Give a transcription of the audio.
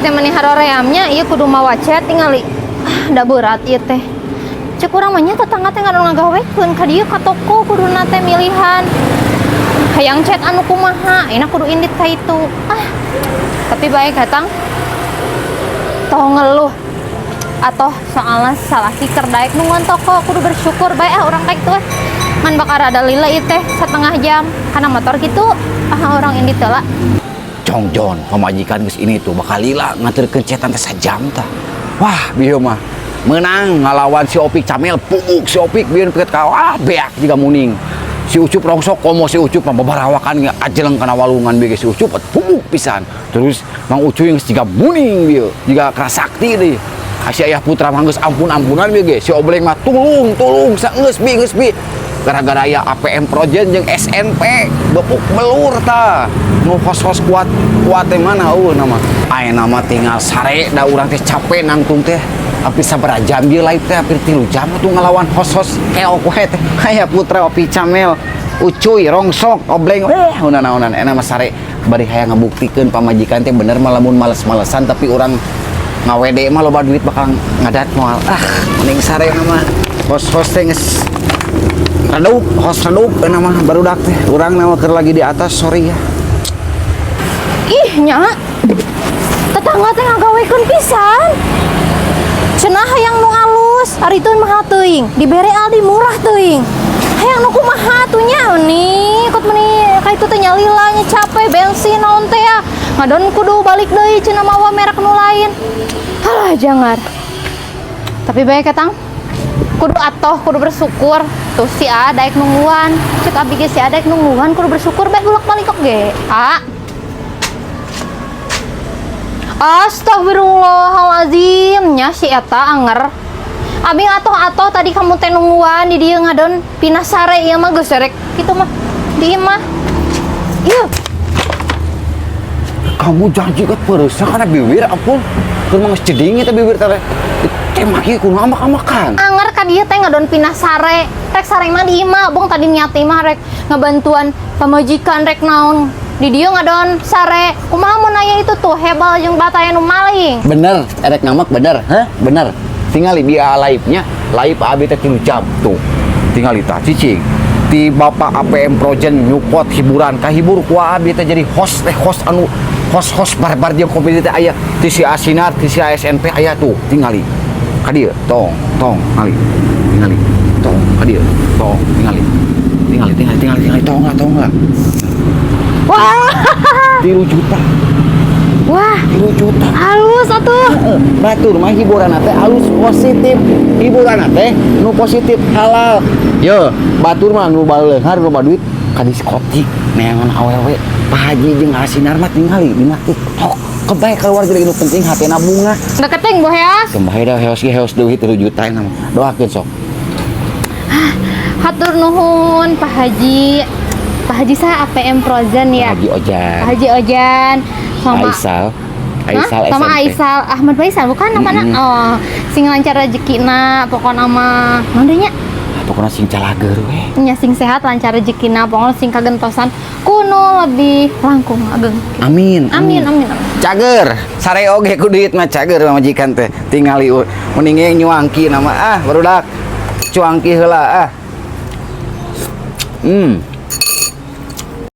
teh meni haroream nya, ieu kudu mawa cat tingali. Ah, da berat ieu teh. Cek urang mah nya tetangga teh ngadon ngagawekeun ka dieu ka toko kuduna teh milihan. Hayang cat anu kumaha, enak kudu indit ka itu. Ah, tapi baik datang. Tong ngeluh atau soalnya salaki keur daek nungguan toko, kudu bersyukur bae ah urang kayak tuh. Ngan bakal rada lila ieu teh setengah jam karena motor gitu ah urang indit lah. Jongjon pamajikan geus ini tuh bakal lila nganterkeun cetan teh sajam tah. Wah, bieu mah menang ngalawan si Opik Camel, pupuk si Opik bieu peket ka, ah, beak jiga muning. Si Ucup rongsok, komo si Ucup mah babarawakan ajeleng kana walungan bieu si Ucup pupuk pisan. Terus Mang Ucuy geus jiga muning bieu, jiga kerasakti deui. Si Ayah Putra mah geus ampun-ampunan bieu ge. Si Obleng mah tulung tulung sageus bi geus bi. Gara-gara aya APM Projen jeung SNP bepuk belur tah. Nu hos-hos kuat kuat teh mana eueuh nama. Ayeuna mah tinggal sare da urang teh capek nangtung teh. Hampir sabaraha jam bieu live teh, hampir 3 jam tuh ngelawan hos-hos keok wae teh. Ayah Putra, Opi Camel, Ucuy, rongsok, Obleng, eh, naonan enak mah sare bari hayang ngabuktikeun pamajikan teh bener mah lamun males-malesan tapi urang ngawede mah loba duit bakal ngadat moal. Ah, mending sare mah, hos-hos teh geus redup, hos redup enak mah barudak teh. Urang nama keur lagi di atas, sorry ya. Ih nya, tetangga teh ngagawekeun pisan. Cenah hayang nu alus, ari itu mahal teuing, dibere Aldi murah teuing. Hayang nu kumaha tuh nya nih, ikut meni ka itu teh nyalila nya capek bensin naon teh ya. Ngadon kudu balik deui cenah mawa merek nu lain. Halah jangar. Tapi baik ketang. Kudu atoh, kudu bersyukur. Tuh si A daek nungguan. Cek abi ge si A daek nungguan, kudu bersyukur bae bolak balik kok ge. A. Astagfirullahalazim nya si eta anger. Abi atoh-atoh tadi kamu teh nungguan di dieu ngadon pindah sare ieu mah geus serek kitu mah. Di imah. Ieu. Kamu janji ke peureusa kana bibir, ampun. Keur mah geus jeding eta bibir teh. Tembak ieu kudu amak-amakan. Anger ka dieu teh ngadon pindah sare. Rek sare mah di imah, bong tadi niat imah rek ngabantuan pamajikan rek naon. Di dieu ngadon sare. Kumaha mun aya itu tuh hebal jeung bataya nu maling. Bener, erek ngamak bener, hah? Bener. Tinggal di live-nya, live abi teh 3 jam tuh. Tinggal tah cicing. Ti Bapak APM Projen nyupport hiburan, kahibur ku abi teh jadi host teh, host anu host-host barbar jeung komedi teh aya ti si Asinar, ti si SNP aya tuh, tingali. Ka dieu, tong, tong, tingali. Tingali. Tong, ka dieu, tong, tingali. Tingali, tingali, tingali, tingali, tong lah, tong lah. Wah. 3 juta, Wah, 3 juta. Halus atuh. Heeh, batur mah hiburan teh alus positif, hiburan teh nu positif halal yo. Batur mah nu baleunghar loba duit ka diskotik neangan awewe. Pak Haji jeung Asinar mah tingali dina TikTok kebaik keluarga nu penting hatena bunga. Deketing boheas. Kembali dah heos ge heos duit 3 juta nama doakeun sok. Hatur nuhun Pak Haji. Pak Haji saya APM Frozen ya. Pak Haji Ojan. Pak Haji Ojan sama Aisal. Aisal. Hah? Sama SMP. Aisal Ahmad Faisal bukan namanya? Mm-mm. Oh, sing lancar rezekina pokokna mah. Naon deui nya? Pokoknya sing calager we. Nya sing sehat, lancar rezekina, pokoknya sing kagentosan kuno lebih langkung ageng. Amin. Amin, amin, amin. Cager sare oge ku duit mah cager majikan teh tingali mending ge nyuangki nama ah barudak cuangki heula ah.